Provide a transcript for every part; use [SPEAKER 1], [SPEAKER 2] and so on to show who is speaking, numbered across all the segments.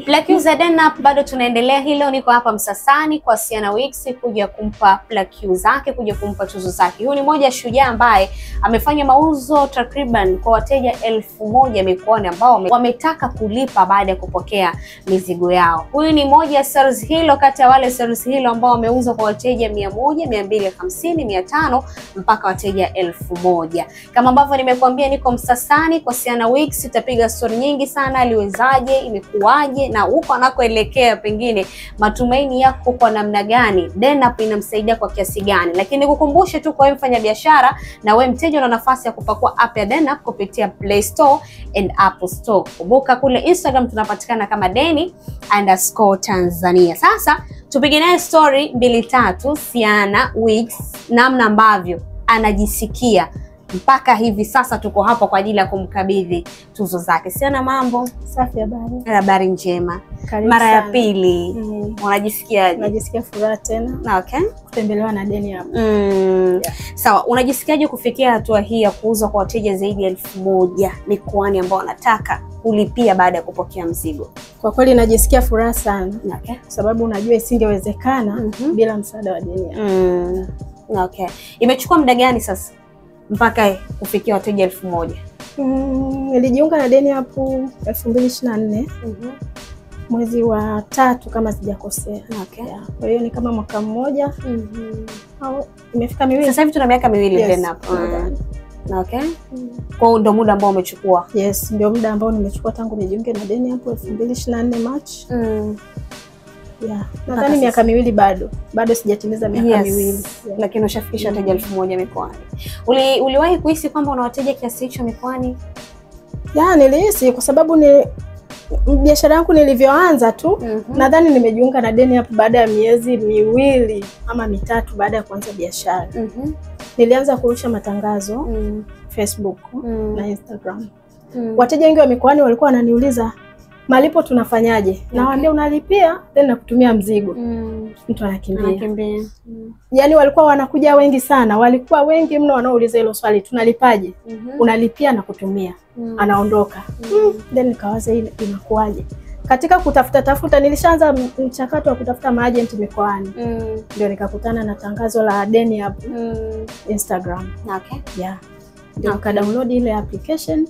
[SPEAKER 1] Plaque za DenApp bado tunaendelea. Hii leo niko hapa Msasani kwa Siana Wigs kuja kumpa plaque zake, kuja kumpa tuzo zake. Huyu ni moja shujaa ambaye amefanya mauzo takriban kwa wateja 1000 mikoani ambao wametaka kulipa baada ya kupokea mizigo yao. Huyu ni moja sales hilo kati ya wale sales hilo ambao wameuza kwa wateja 100, 250, 500 mpaka wateja 1000. Kama ambavyo nimekuambia niko Msasani kwa Siana Wigs, tutapiga story nyingi sana, aliwezaje, imekuwaje na huko anakoelekea, pengine matumaini yako kwa namna gani, DenApp inamsaidia kwa kiasi gani. Lakini nikukumbushe tu kwa wewe mfanyabiashara na wewe mteja, una nafasi ya kupakua app ya DenApp kupitia Play Store and Apple Store. Kumbuka kule Instagram tunapatikana kama Deni_Tanzania. Sasa tupige naye story 2-3 Siana Wigs, namna ambavyo anajisikia mpaka hivi sasa. Tuko hapa kwa ajili ya kumkabidhi tuzo zake. Siana, mambo?
[SPEAKER 2] Safi, habari.
[SPEAKER 1] Habari njema.
[SPEAKER 2] Karibu
[SPEAKER 1] Mara ya
[SPEAKER 2] sana.
[SPEAKER 1] pili. Unajisikiaje?
[SPEAKER 2] Najisikia furaha tena kutembelewa na Deni hapa.
[SPEAKER 1] Sawa, unajisikiaje kufikia hatua hii ya kuuza kwa wateja zaidi ya 1000 mikoani ambao wanataka kulipia baada ya kupokea mzigo?
[SPEAKER 2] Kwa kweli najisikia furaha sana kwa sababu unajua isingewezekana bila msaada wa Deni hapa.
[SPEAKER 1] Okay. Imechukua muda gani sasa mpaka kufikia wateja 1000?
[SPEAKER 2] Nilijiunga na Deni hapo 2024 mwezi wa 3 kama sijakosea. Yeah. Kwa hiyo ni kama mwaka mmoja au imefika miwili.
[SPEAKER 1] Sasa hivi tuna miaka miwili
[SPEAKER 2] Yes,
[SPEAKER 1] DenApp.
[SPEAKER 2] Nadhani.
[SPEAKER 1] Okay. Kwa hiyo ndio muda ambao umechukua.
[SPEAKER 2] Yes, ndio muda ambao nimechukua tangu nijiunge na Deni hapo 2024 March. Yeah. Nadhani
[SPEAKER 1] sasa.
[SPEAKER 2] miaka miwili bado. Bado sijatimiza miaka miwili. Yeah.
[SPEAKER 1] Lakini ushafikisha wateja 1000 mikoani. Uliwahi kuhisi kwamba una wateja kiasi hicho mikoani?
[SPEAKER 2] Ya, nilihisi kwa sababu ni biashara yangu nilivyoanza tu nadhani nimejiunga na Deni hapo baada ya miezi 2 ama 3 baada ya kuanza biashara. Nilianza kurusha matangazo Facebook na Instagram. Wateja wengi wa mikoani walikuwa wananiuliza malipo tunafanyaje? Nawaambia unalipia then nakutumia mzigo. Mtu anakimbia.
[SPEAKER 1] Anakimbia.
[SPEAKER 2] Yaani walikuwa wanakuja wengi sana, walikuwa wengi mno wanaouliza hilo swali, tunalipaje? Unalipia na kutumia. Anaondoka. Then nikawaza hii inakuwaje? Katika kutafuta tafuta nilishaanza mchakato wa kutafuta maagent mikoani. Ndio nikakutana na tangazo la Deni app Instagram. Yeah. Ndio nika download ile application,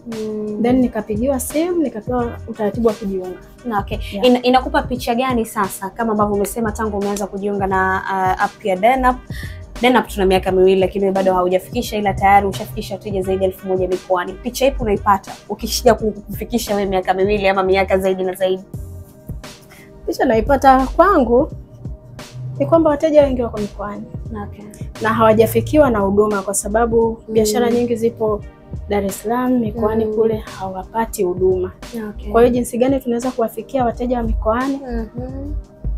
[SPEAKER 2] then nikapigiwa simu, nikapewa utaratibu wa kujiunga.
[SPEAKER 1] Okay.
[SPEAKER 2] Yeah.
[SPEAKER 1] Inakupa picha gani sasa kama ambavyo umesema tangu umeanza kujiunga na app ya DenApp? DenApp tuna miaka miwili lakini bado haujafikisha, ila tayari ushafikisha wateja zaidi ya 1000 mikoani. Picha ipi unaipata ukishija kufikisha wewe miaka miwili ama miaka zaidi na zaidi?
[SPEAKER 2] Picha naipata kwangu ni kwamba wateja wengi wako mikoani na hawajafikiwa na huduma kwa sababu biashara nyingi zipo Dar es Salaam, mikoani kule hawapati huduma. Kwa hiyo jinsi gani tunaweza kuwafikia wateja wa mikoani?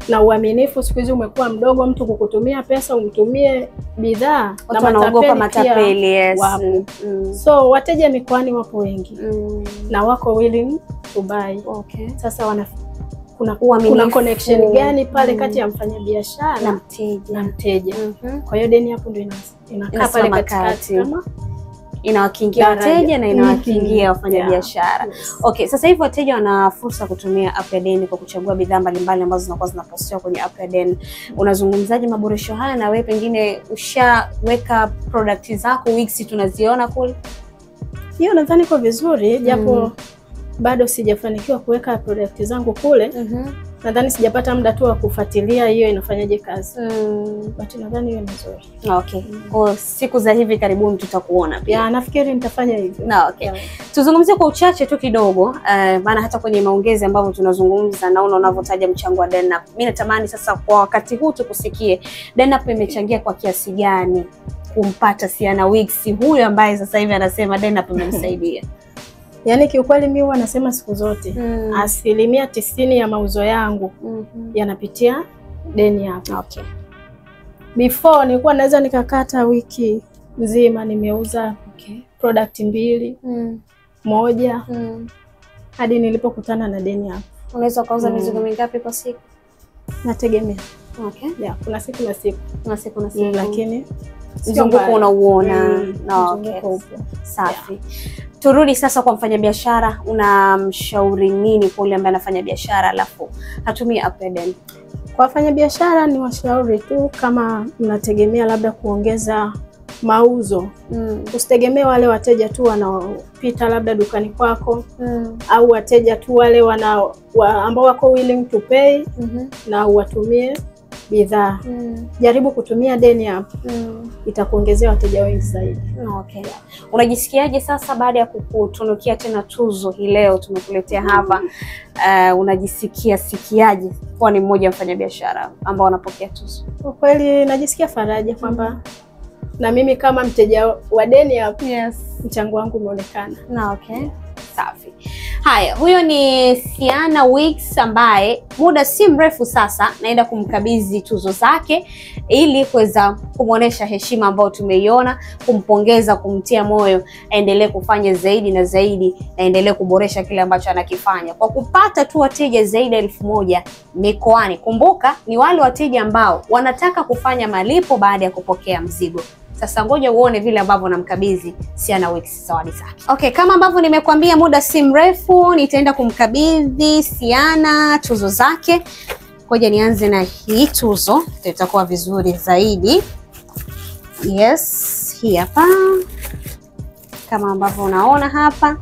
[SPEAKER 2] Na uaminifu siku hizi umekuwa mdogo, mtu kukutumia pesa umtumie bidhaa
[SPEAKER 1] Watu wanaogopa matapeli, yes.
[SPEAKER 2] Wapo. So wateja mikoani wapo wengi na wako willing to buy. Sasa
[SPEAKER 1] Uaminifu.
[SPEAKER 2] kuna connection gani pale kati ya mfanyabiashara
[SPEAKER 1] Na mteja.
[SPEAKER 2] na mteja? Kwa hiyo Deni hapo ndio inakaa pale
[SPEAKER 1] Inasimama
[SPEAKER 2] katikati
[SPEAKER 1] kati.
[SPEAKER 2] kama
[SPEAKER 1] Inawakingia
[SPEAKER 2] daraja.
[SPEAKER 1] wateja na inawakingia wafanyabiashara.
[SPEAKER 2] Yes.
[SPEAKER 1] Okay, sasa hivi wateja wana fursa ya kutumia app ya Deni kwa kuchagua bidhaa mbalimbali ambazo zinakuwa zinapostiwa kwenye app ya Deni. Unazungumzaje maboresho haya, na wewe pengine ushaweka product zako wigs tunaziona kule?
[SPEAKER 2] Hiyo nadhani iko vizuri japo bado sijafanikiwa kuweka product zangu kule. Nadhani sijapata muda tu wa kufuatilia hiyo inafanyaje kazi. But nadhani hiyo ni nzuri.
[SPEAKER 1] Okay. Kwa siku za hivi karibuni tutakuona pia.
[SPEAKER 2] Yeah, nafikiri nitafanya hivyo.
[SPEAKER 1] Na okay.
[SPEAKER 2] Yeah.
[SPEAKER 1] Tuzungumzie kwa uchache tu kidogo, maana hata kwenye maongezi ambavyo tunazungumza naona unavyotaja mchango wa DenApp. Mimi natamani sasa kwa wakati huu tukusikie DenApp imechangia kwa kiasi gani kumpata Siana Wigs huyo ambaye sasa hivi anasema DenApp imemsaidia.
[SPEAKER 2] Yaani kiukweli mimi huwa nasema siku zote 90% ya mauzo yangu yanapitia Deni hapa. Before nilikuwa naweza nikakata wiki nzima nimeuza product 2, 1 hadi nilipokutana na Deni hapa.
[SPEAKER 1] Unaweza ukauza mizigo mingapi kwa siku?
[SPEAKER 2] Nategemea. Yeah, kuna siku na siku.
[SPEAKER 1] Kuna siku na siku.
[SPEAKER 2] Lakini sio
[SPEAKER 1] Mzunguko
[SPEAKER 2] mbaya.
[SPEAKER 1] unauona.
[SPEAKER 2] Mzunguko upo.
[SPEAKER 1] Safi. Turudi sasa kwa mfanyabiashara, unamshauri nini kwa yule ambaye anafanya biashara alafu hatumii app ya Deni?
[SPEAKER 2] Kwa wafanyabiashara ni washauri tu, kama mnategemea labda kuongeza mauzo, usitegemee wale wateja tu wanaopita labda dukani kwako au wateja tu wale ambao wako willing to pay na uwatumie bidhaa. Jaribu kutumia Deni app, itakuongezea wateja wengi zaidi.
[SPEAKER 1] Okay. Unajisikiaje sasa baada ya kukutunukia tena tuzo hii leo tumekuletea hapa? Unajisikia sikiaje kuwa ni mmoja mfanyabiashara ambao wanapokea tuzo?
[SPEAKER 2] Kwa kweli najisikia faraja kwamba na mimi kama mteja wa Deni app,
[SPEAKER 1] Yes.
[SPEAKER 2] mchango wangu umeonekana.
[SPEAKER 1] Na okay. Safi. Haya, huyo ni Siana Weeks ambaye muda si mrefu sasa naenda kumkabidhi tuzo zake ili kuweza kumwonesha heshima ambayo tumeiona, kumpongeza, kumtia moyo aendelee kufanya zaidi na zaidi, aendelee kuboresha kile ambacho anakifanya kwa kupata tu wateja zaidi ya 1000 mikoani. Kumbuka ni wale wateja ambao wanataka kufanya malipo baada ya kupokea mzigo. Sasa ngoja uone vile ambavyo namkabidhi Siana Weeks zawadi zake. Okay, kama ambavyo nimekuambia muda si mrefu nitaenda kumkabidhi Siana tuzo zake. Ngoja nianze na hii tuzo, itakuwa vizuri zaidi. Yes, hii hapa. Kama ambavyo unaona hapa.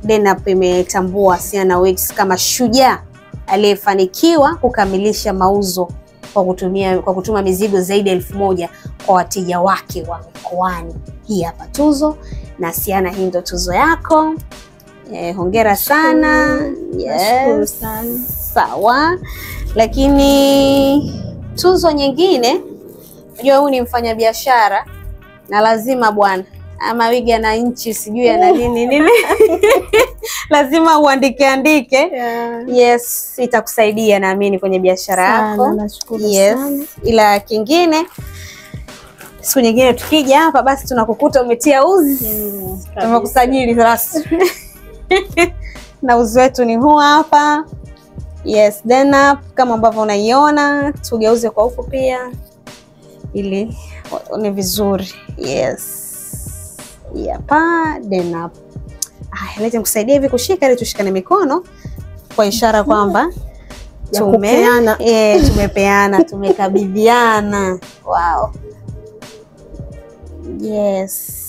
[SPEAKER 1] DENAPP imetambua Siana Weeks kama shujaa aliyefanikiwa kukamilisha mauzo kwa kutuma mizigo zaidi ya 1000 kwa wateja wake wa mikoani. Hii hapa tuzo, na Siana, hii ndo tuzo yako. Hongera sana.
[SPEAKER 2] Nashukuru sana.
[SPEAKER 1] Sawa. Lakini tuzo nyingine, unajua huyu ni mfanyabiashara na lazima bwana ama wiga na nchi sijui ana nini nini lazima uandike andike.
[SPEAKER 2] Yeah.
[SPEAKER 1] Yes, itakusaidia naamini kwenye biashara yako.
[SPEAKER 2] Nashukuru
[SPEAKER 1] Yes.
[SPEAKER 2] sana.
[SPEAKER 1] Ila kingine, siku nyingine tukija hapa basi tunakukuta umetia uzi. Tumekusajili rasmi. Na uzi wetu ni huu hapa. Yes, DENAPP kama ambavyo unaiona, tugeuze kwa huku pia ili ni vizuri. Yes. Hapa DENAPP. Haya, leta nikusaidie hivi kushika ili tushikane mikono kwa ishara kwamba
[SPEAKER 2] tumepeana,
[SPEAKER 1] tumepeana, tumekabidhiana. Wow. Yes.